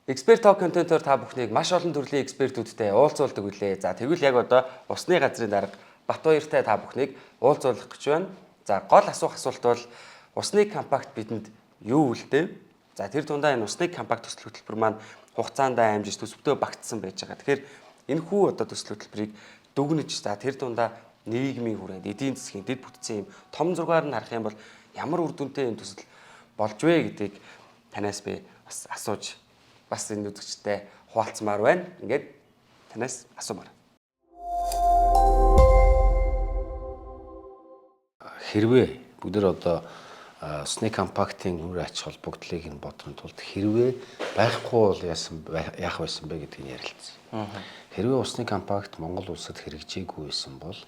Expert Talk контентоор та бүхнийг маш олон төрлийн экспертүүдтэй уулзуулдаг үлээ. За, тэгвэл яг одоо усны газрын дарга Батбаяртай та бүхнийг уулзуулах гэж байна. За, гол асуух асуулт бол усны компакт бидэнд юу үлдээв? За, тэр дундаа энэ усны компакт төсөл хөтөлбөр маань хугацаанд амжиж төсөвтөө багтсан байж байгаа. Тэгэхээр энэ хүү одоо төсөл хөтөлбөрийг дүгнэж, за, тэр дундаа нийгмийн хүрээнд, эдийн засгийн дэд бүтцийн юм том зургаар нь харах юм бол ямар үр дүнтэй энэ төсөл болж вэ гэдгийг танаас би бас асууж, бас энэ үзэгчтэй хуваалцмаар байна. Ингээд танаас асуумаар. Хэрвээ бүгд нар одоо усны компактын үр ач холбогдлыг нь бодохын тулд хэрвээ байхгүй бол яасан, яах байсан бэ гэдгийг ярилцсан. Хэрвээ усны компакт Монгол улсад хэрэгжээгүй байсан бол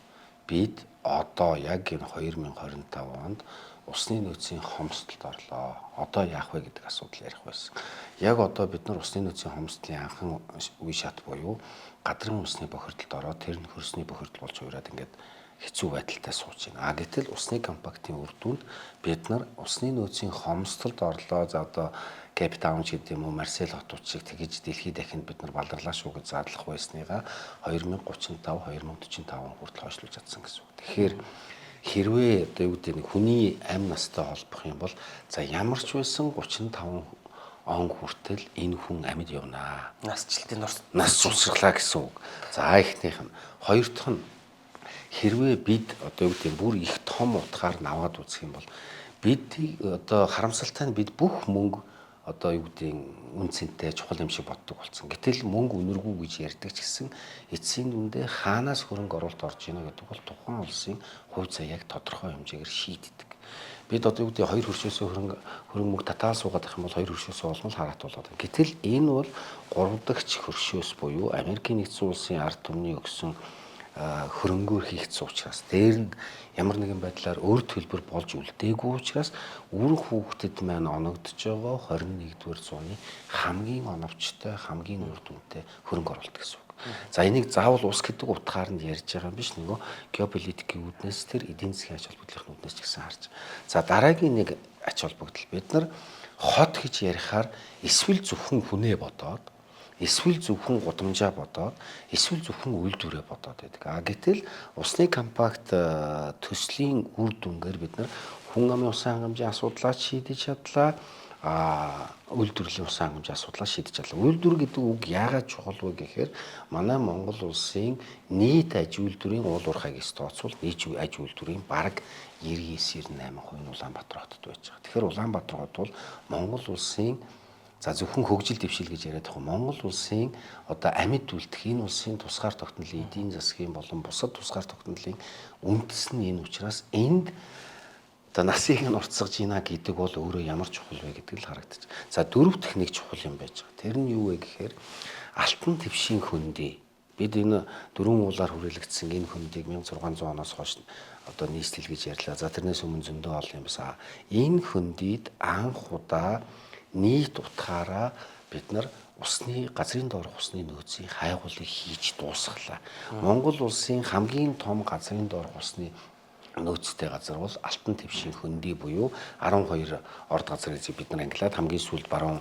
бид одоо яг энэ 2025 онд усны нөөцийн хомсдолд орлоо. Одоо яах вэ гэдэг асуудал ярих байсан. Яг одоо бид нар усны нөөцийн хомсдлын анхан үе шат буюу гадрын усны бохирдолд ороод, тэр нь хөрсний бохирдол болж хувираад, ингээд хэцүү байдалтай сууж байна. А гэтэл усны компактын үр дүнд бид нар усны нөөцийн хомсдолд орлоо. За, одоо Cape Town ч гэдэг юм уу, Марсель хотууд шиг тэгэж дэлхийд дахинд бид нар баларлаа шүү гэж заадлах байсныгаа 2035, 2045 он хүртэл хойшлуулж чадсан гэсэн үг. Тэгэхээр хэрвээ одоо юу гэдэг, нэг хүний амь настай холбох юм бол, за, ямар ч байсан 35 он хүртэл энэ хүн амьд явнаа. Насжилтын нурс нас цусгалаа гэсэн үг. За, эхнийх нь, хоёр дахь нь, хэрвээ бид одоо юу гэдэг, бүр их том утгаар нь аваад үзэх юм бол бид одоо харамсалтай нь бид бүх мөнгө одоо юу гэдэг, үн цэнтэй, чухал юм шиг боддог болсон. Гэтэл мөнгө үнэргүй гэж ярьдаг ч гэсэн эцсийн дүндээ хаанаас хөрөнгө оруулалт орж ийнэ гэдэг бол тухайн улсын хувь заяаг тодорхой хэмжээгээр шийддэг. Бид одоо юу гэдэг, хоёр хөршөөсөө хөрөнгө мөнгө татаал суугаад байх юм бол хоёр хөршөөсөө олмол хараат болоод. Гэтэл энэ бол гурав дахь хөршөөс буюу Америкийн нэгдсэн улсын ард түмний өгсөн хөрөнгөөр хийгдсэн учраас, дээр нь ямар нэгэн байдлаар өөр төлбөр болж үлдээгүй учраас үр хүүхдэд маань оногдож байгаа 21-р зууны хамгийн оновчтой, хамгийн үр дүнтэй хөрөнгө оруулалт гэсэн үг. За, энийг заавал ус гэдэг утгаар нь ярьж байгаа юм биш, нөгөө геополитикийн үүднээс, тэр эдийн засгийн ач холбогдлын үүднээс ч гэсэн харж. За, дараагийн нэг ач холбогдол, бид нар хот гэж ярихаар эсвэл зөвхөн хүнээ бодоод, эсвэл зөвхөн гудамжаа бодоод, эсвэл зөвхөн үйлдвэрээ бодоод байдаг. А гэтэл усны компакт төслийн үр дүнгээр бид нар хүн амын усан хангамжийн асуудлаа шийдэж чадлаа. А үйлдвэрлэлийн усан хангамжийн асуудлаа шийдэж чадлаа. Үйлдвэр гэдэг үг яагаад чухал вэ гэхээр манай Монгол улсын нийт аж үйлдвэрийн уул уурхайг тооцвол нийт аж үйлдвэрийн бараг 99 98% нь Улаанбаатар хотод байж байгаа. Тэгэхээр Улаанбаатар хот бол Монгол улсын, за, зөвхөн хөгжил дэвшил гэж яриад байгаа, Монгол улсын одоо амьд үлдэх, энэ улсын тусгаар тогтнолын, эдийн засгийн болон бусад тусгаар тогтнолын үндэс нь энэ учраас энд одоо насыг нь уртсгаж ийна гэдэг бол өөрөө ямар чухал вэ гэдэг л харагдчих. За, дөрөв дэх нэг чухал юм байж байгаа. Тэр нь юу вэ гэхээр алтан твшийн хөндий. Бид энэ дөрвөн уулаар хүрээлэгдсэн энэ хөндийг 1600 оноос хойш одоо нийслэл гэж ярьлаа. За, тэрнээс өмнө зөндөө олон юм байсан. Энэ хөндийд анх удаа нийт утгаараа бид нар усны газрын доорх усны нөөцийн хайгуулыг хийж дуусгалаа. Монгол улсын хамгийн том газрын доорх усны нөөцтэй газар бол Алтан твшийн хөндий буюу 12 орд газар гэж бид нар ангилаад, хамгийн сүүлд баруун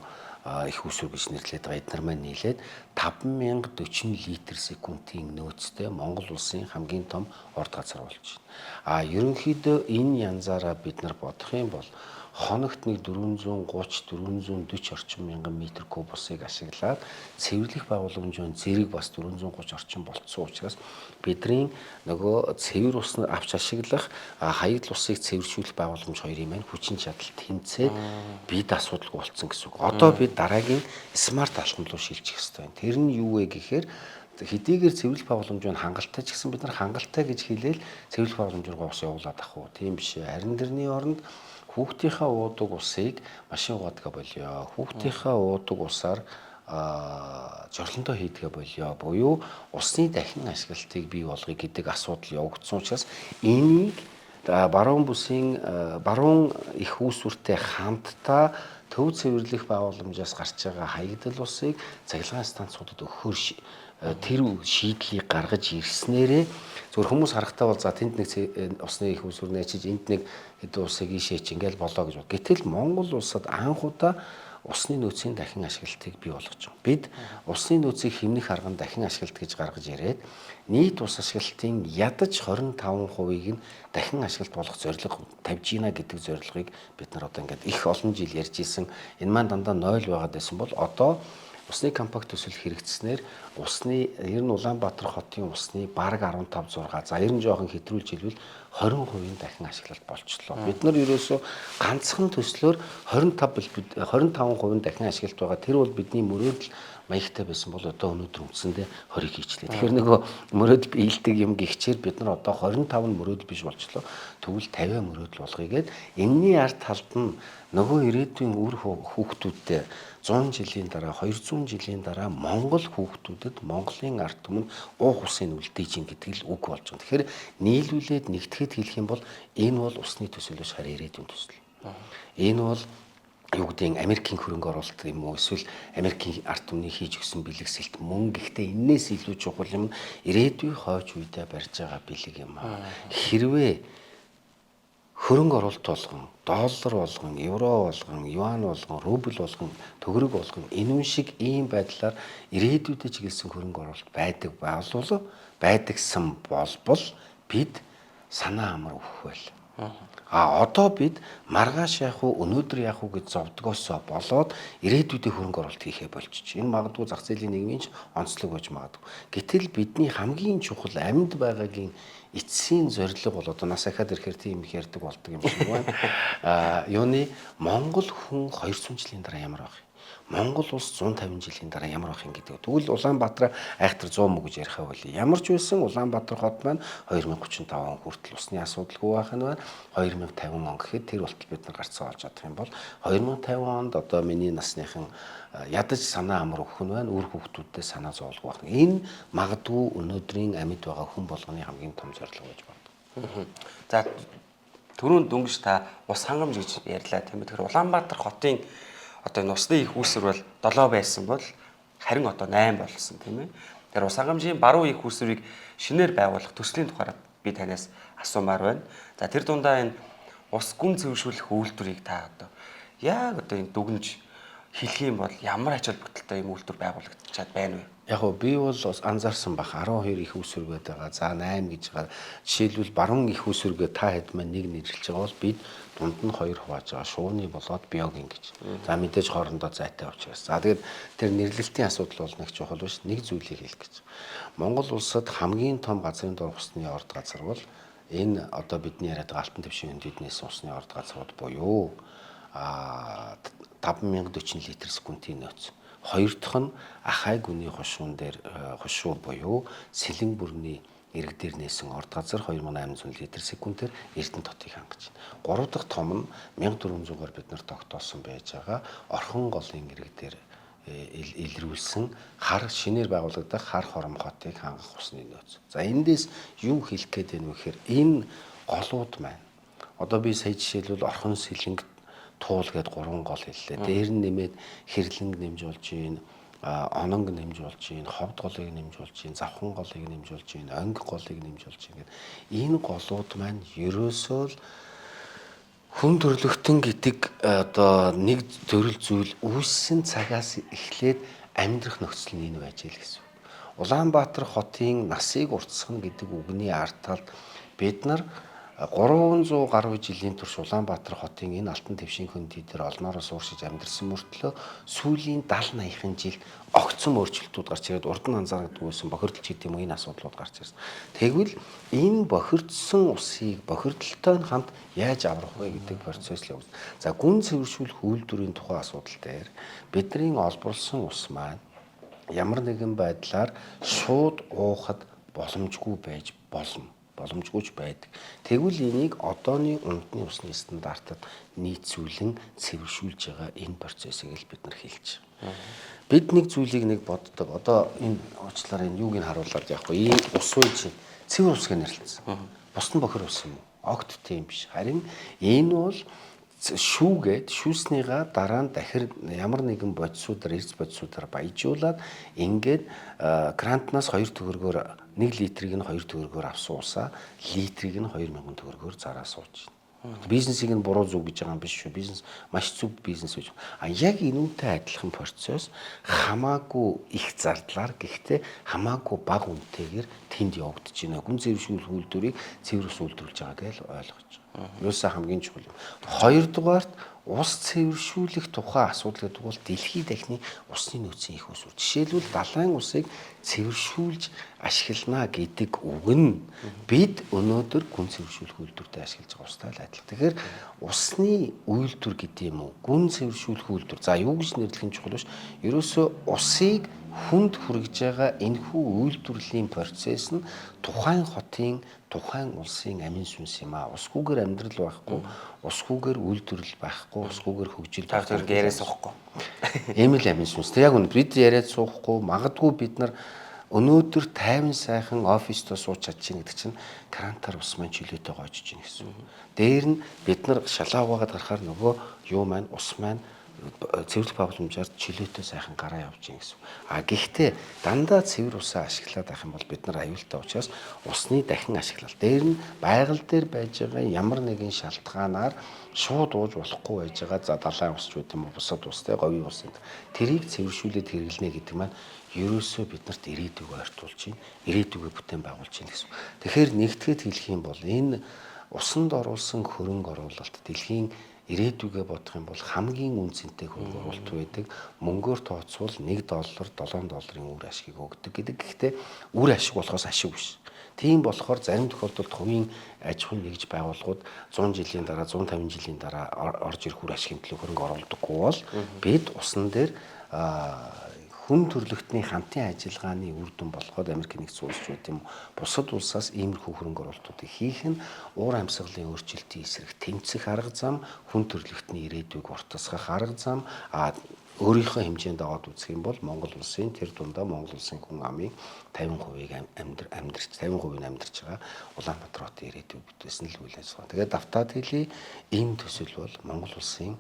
их усүр гэж нэрлэдэг байгаа эднэр маань нийлээд 5040 литр секундын нөөцтэй Монгол улсын хамгийн том орд газар болж байна. А ерөнхийдөө энэ янзаараа бид нар бодох юм бол хоногт нэг 430, 440 орчим мянган метр куб усыг ашиглаад, цэвэрлэх байгууламжийн зэрэг бас 430 орчим болцсон учраас бидний нөгөө цэвэр ус авч ашиглах, хаягдл усыг цэвэршүүлэх байгууламж хоёрын маань хүчин чадал тэнцээд бид асуудалгүй болцсон гэсэн үг. Одоо бид дараагийн смарт алхам руу шилжих ёстой байна. Тэр нь юу вэ гэхээр хэдийгээр цэвэрлэх байгууламж нь хангалттай ч гэсэн бид нар хангалттай гэж хэлээл цэвэрлэх байгууламж руу ус явуулаад ах уу? Тийм биш. Харин тэрний оронд хүүхдийнхээ уудаг усыг машин угаадгаа болио. Хүүхдийнхээ уудаг усаар жорлондоо хийдгээ болио. Буюу усны дахин ашиглалтыг бий болгоё гэдэг асуудал явагдсан учраас энийг баруун бүсийн баруун их үүсвэртэй хамтдаа төв цэвэрлэх байгууламжаас гарч байгаа хаягдал усыг цахилгаан станцуудад өгөхөөр тэр шийдлийг гаргаж ирснээрээ зөвхөн хүмүүс харахтаа бол, за, тэнд нэг усны их үүсвэр нээчиж, энд нэг хэдэн усыг ийшээ чи ингээл болоо гэж бод. Гэтэл Монгол улсад анх удаа усны нөөцийн дахин ашиглалтыг бий болгож байгаа. Бид усны нөөцийг хэмнэх арга нь дахин ашиглалт гэж гаргаж ирээд нийт ус ашиглалтын ядаж 25%-ийг нь дахин ашиглалт болох зорилго тавьж гинэ гэдэг зорилгыг бид нар одоо ингээд их олон жил ярьж исэн. Энэ маань дандаа 0 байгаад байсан бол одоо усны компакт төсөл хэрэгжсэнээр усны ер нь Улаанбаатар хотын усны бараг 15 6, за ер нь жоохон хэтрүүлж хэлбэл 20% дахин ашиглалт болчлоо. Бид нар ерөөсөө ганцхан төслөөр 25% дахин ашиглалт байгаа. Тэр бол бидний мөрөөдөл маягтай байсан бол одоо өнөөдөр үндсэндээ 20-ыг хийчлээ. Тэгэхээр нөгөө мөрөөдөл биелдэг юм гихчээр бид нар одоо 25 нь мөрөөдөл биш болчлоо. Тэгвэл 50 мөрөөдөл болгоё гээд энэний ард талд нь нөгөө ирээдүйн үр хүүхдүүдтэй 100 жилийн дараа, 200 жилийн дараа Монгол хүүхдүүдэд Монголын ард түмэн уух усыг үлдээж ин гэдэг л үг болж байгаа. Тэгэхээр нийлүүлээд нэгтгэхэд хэлэх юм бол энэ бол усны төсөл биш, харин ирээдүйн төсөл. Энэ бол юу гэдгийг Америкийн хөрөнгө оруулалт юм уу, эсвэл Америкийн ард түмний хийж өгсөн бэлэгсэлт мөн, гэхдээ энээс илүү чухал юм ирээдүйн хойч үедээ барьж байгаа бэлэг юм аа. Хэрвээ хөрөнгө оруулалт болгон, доллар болгон, евро болгон, юань болгон, рубль болгон, төгрөг болгон энэ шиг ийм байдлаар ирээдүйдээ чиглэсэн хөрөнгө оруулалт байдаг болвол, байдагсан болбол бид санаа амар өгөх байл. А одоо бид маргааш яах уу, өнөөдөр яах уу гэж зовдгоосоо болоод ирээдүйдээ хөрөнгө оруулалт хийхээ болчих. Энэ магадгүй зах зээлийн нийгмийн ч онцлог байж магадгүй. Гэтэл бидний хамгийн чухал амьд байгаагийн эцсийн зорилго бол одоо нас ахаад ирэхээр тийм их ярьдаг болдог юм шиг байна. А юуны Монгол хүн 200 жилийн дараа ямар байх юм? Монгол улс 150 жилийн дараа ямар байх юм гэдэг. Тэгвэл Улаанбаатар айхтар 100 мө гэж ярихаа болий. Ямар ч байсан Улаанбаатар хот маань 2035 он хүртэл усны асуудалгүй байх нь байна. 2050 он гэхэд тэр болтол бид нар гарцаа олж чадах юм бол 2050 онд одоо миний насныхан ядаж санаа амар өгөх нь байна. Үр хүүхдүүдтэй санаа зовлгүй байх. Энэ магадгүй өнөөдрийн амьд байгаа хүн болгоны хамгийн том зорилго байж магадгүй. За, түрүүн дөнгөж та ус хангамж гэж ярьлаа, тийм ээ. Тэгэхээр Улаанбаатар хотын одоо энэ усны их үүсвэр бол 7 байсан бол харин одоо 8 болсон, тийм ээ. Тэгэхээр ус хангамжийн баруун их үүсвэрийг шинээр байгуулах төслийн тухайд би танаас асуумаар байна. За, тэр дундаа энэ ус гүн цэвэршүүлэх үйлдвэрийг та одоо яг одоо энэ дүгнж хэлэх юм бол ямар ач холбогдолтой юм үйлдвэр байгуулагдчихад байна вэ? Яг гоо би бол анзаарсан бах, 12 их үүсвэр гэдэг байгаа. За, 8 гэж байгаа. Жишээлбэл, баруун их үүсвэргээ та хэд маань нэг нэрлэж байгаа бол бид дунд нь хоёр хувааж байгаа. Шууны болоод биогийн гэж. За, мэдээж хоорондоо зайтай учраас. За, тэгээд тэр нэрлэлтийн асуудал бол нэг чухал биш. Нэг зүйлийг хэлэх гэж. Монгол улсад хамгийн том газрын дор усны орд газар бол энэ одоо бидний яриад байгаа алтан твшин өндөднээс усны орд газрууд буюу 5040 литр секундын нөөц. Хоёр дахь нь Ахай гүний хушуун дээр, хушуу буюу Сэлэн бүрний ирэг дээр нээсэн орд газар 2800 литр секундээр Эрдэнэ хотыг хангаж байна. Гурав дахь том нь 1400-аар бид нар тогтоосон байж байгаа Орхон голын ирэг дээр илрүүлсэн хар шинээр байгуулагдах Хар хором хотыг хангах усны нөөц. За, эндээс юу хэлэх гээд байна вэ гэхээр энэ голууд маань одоо би сая жишээлбэл Орхон, Сэлэнг, Туул гээд гурван гол хэллээ. Дээр нь нэмээд Хэрлэнг нэмж болж байна, Ононг нэмж болж байна, Ховд голыг нэмж болж байна, Завхан голыг нэмж болж байна, Онг голыг нэмж болж байна гэдэг. Энэ голууд маань ерөөсөө л хүн төрлөختөн гэдэг одоо нэг төрөл зүйл үүссэн цагаас эхлээд амьдрах нөхцөл нь энэ байж л гэсэн. Улаанбаатар хотын насыг уртсах гэдэг үгний ард талд бид нар 300 гаруй жилийн турш Улаанбаатар хотын энэ алтан твшийн хөндий дээр олноороо сууршиж амьдарсан мөртлөө сүүлийн 70 80 жил огцом өөрчлөлтүүд гарч ирээд урд нь анзаардаг байсан бохирдол ч гэдэг юм уу, энэ асуудлууд гарч ирсэн. Тэгвэл энэ бохирдсон усыг бохирдолтой нь хамт яаж аврах вэ гэдэг процесс л явагдана. За, гүн цэвэршүүлэх үйлдвэрийн тухай асуудал дээр бидний олборлсон ус маань ямар нэгэн байдлаар шууд уухад боломжгүй байж болно, боломжгүй ч байдаг. Тэгвэл энийг одооны ундны усны стандартад нийцүүлэн цэвэршүүлж байгаа энэ процессыг л бид нар хэлж байгаа. Бид нэг зүйлийг нэг боддог. Одоо энэ уучлаарай, энэ юуг нь харуулад явах вэ? Ийм ус уу чи цэвэр ус гэж нэрлэсэн. Бус нь бохир ус юм уу? Огт тийм биш. Харин энэ бол шүүгээд шүүснийгаа дараа нь дахир ямар нэгэн бодисуудаар, эрс бодисуудаар баяжуулаад ингээд грантнаас 2 төгрөгөөр 1 литрийг нь 2 төгрөгөөр авсан усаа литрийг нь 2000 төгрөгөөр зараа сууж байна. Бизнесийг нь буруу зүг гэж байгаа юм биш шүү. Бизнес маш зүг бизнес гэж. А яг энүүнтэй адилхан процесс хамаагүй их зардлаар, гэхдээ хамаагүй бага үнэтэйгээр тэнд явагдаж байна. Гүн цэвэршүүлэх үйлдвэрийг цэвэр ус үйлдвэрлэж байгаа гэж ойлгож байгаа. Юусаа хамгийн чухал юм. Хоёрдугаарт ус цэвэршүүлэх тухай асуудал гэдэг бол дэлхийд дахны усны нөөцийн их усүр. Жишээлбэл, далайн усыг цэвэршүүлж ашиглана гэдэг үг нь бид өнөөдөр гүн цэвэршүүлэх үйлдвэртээ ашиглаж байгаа устай л адилхан. Тэгэхээр усны үйлдвэр гэдэг юм уу? Гүн цэвэршүүлэх үйлдвэр. За, юу гэж нэрлэх нь чухал биш. Ерөөсөө усыг хүнд хүргэж байгаа энэхүү үйлдвэрлэлийн процесс нь тухайн хотын, тухайн улсын амин сүнс юм аа. Усгүйгээр амьдрал байхгүй, усгүйгээр үйлдвэрлэл байхгүй, усгүйгээр хөгжил байхгүй. Яриад суухгүй. Ийм л амин сүнс. Тэг яг үнэ, бид яриад суухгүй, магадгүй бид нар өнөөдөр тайван сайхан оффистоо сууж чадчихна гэдэг чинь карантаар ус маань чөлөөтэй гоожиж байна гэсэн. Дээр нь бид нар шалаа угаагаад гарахаар нөгөө юу маань, ус маань цэвэрлэх байгууламжаар чөлөөтэй сайхан гараа явж гин гэсэн. А гэхдээ дандаа цэвэр усаа ашиглаад байх юм бол бид нар аюултай учраас усны дахин ашиглал. Дээр нь байгаль дээр байж байгаа ямар нэгэн шалтгаанаар шууд ууж болохгүй байж байгаа, за, далайн ус ч байт юм уу, бусад ус те, говийн ус энэ. Тэрийг цэвэршүүлээд хэрэглэнэ гэдэг маань ерөөсөө биднэрт ирээдүгөө ойртуулж байна. Ирээдүгөө бүтээн байгуулж байна гэсэн. Тэгэхээр нэгтгэхэд хэлэх юм бол энэ усанд оруулсан хөрөнгө оруулалт дэлхийн ирээдүгээ бодох юм бол хамгийн үн цэнтэй хөрөнгө оруулалт байдаг. Мөнгөөр тооцвол 1 доллар 7 долларын үр ашигыг өгдөг гэдэг. Гэхдээ үр ашиг болохоос ашиг биш. Тийм болохоор зарим тохиолдолд хувийн аж ахуйн нэгж байгууллагууд 100 жилийн дараа, 150 жилийн дараа орж ирэх үр ашигын төлөө хөрөнгө оруулдаггүй бол бид усан дээр хүн төрөлхтний хамтын ажиллагааны үр дүн болоход Америк нэгдсэн улс ч байт юм уу, бусад улсаас иймэрхүү хөрөнгө оруулалтуудыг хийх нь уур амьсгалын өөрчлөлтийн эсрэг тэмцэх арга зам, хүн төрөлхтний ирээдүйг уртасгах арга зам, а өөрийнхөө хэмжээнд аваад үзэх юм бол Монгол улсын тэр дундаа Монгол улсын хүн амын 50%-ийг амьдарч, 50% нь амьдарч байгаа Улаанбаатар хотын ирээдүйг бүтээсэн л үйл ажиллагаа. Тэгээд давтаад хэлье, энэ төсөл бол Монгол улсын,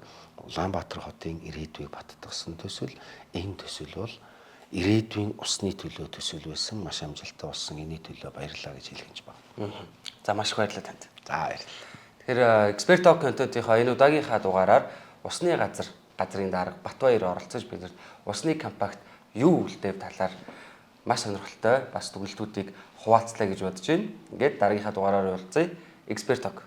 Улаанбаатар хотын ирээдүйг баттгасан төсөл, энэ төсөл бол ирээдүйн усны төлөө төсөл байсан, маш амжилттай болсон. Энэний төлөө баярлалаа гэж хэлэх гэж байна. За, маш их баярлалаа танд. За, баярлалаа. Тэгэхээр Expert Talk контентынхаа энэ удаагийнхаа дугаараар усны газрын дарга Батбаяр оролцож бид усны компакт юу үлдээв талаар маш сонирхолтой бас дүгнэлтүүдийг хуваалцлаа гэж бодож байна. Ингээд дараагийнхаа дугаараар уулзъя. Expert Talk.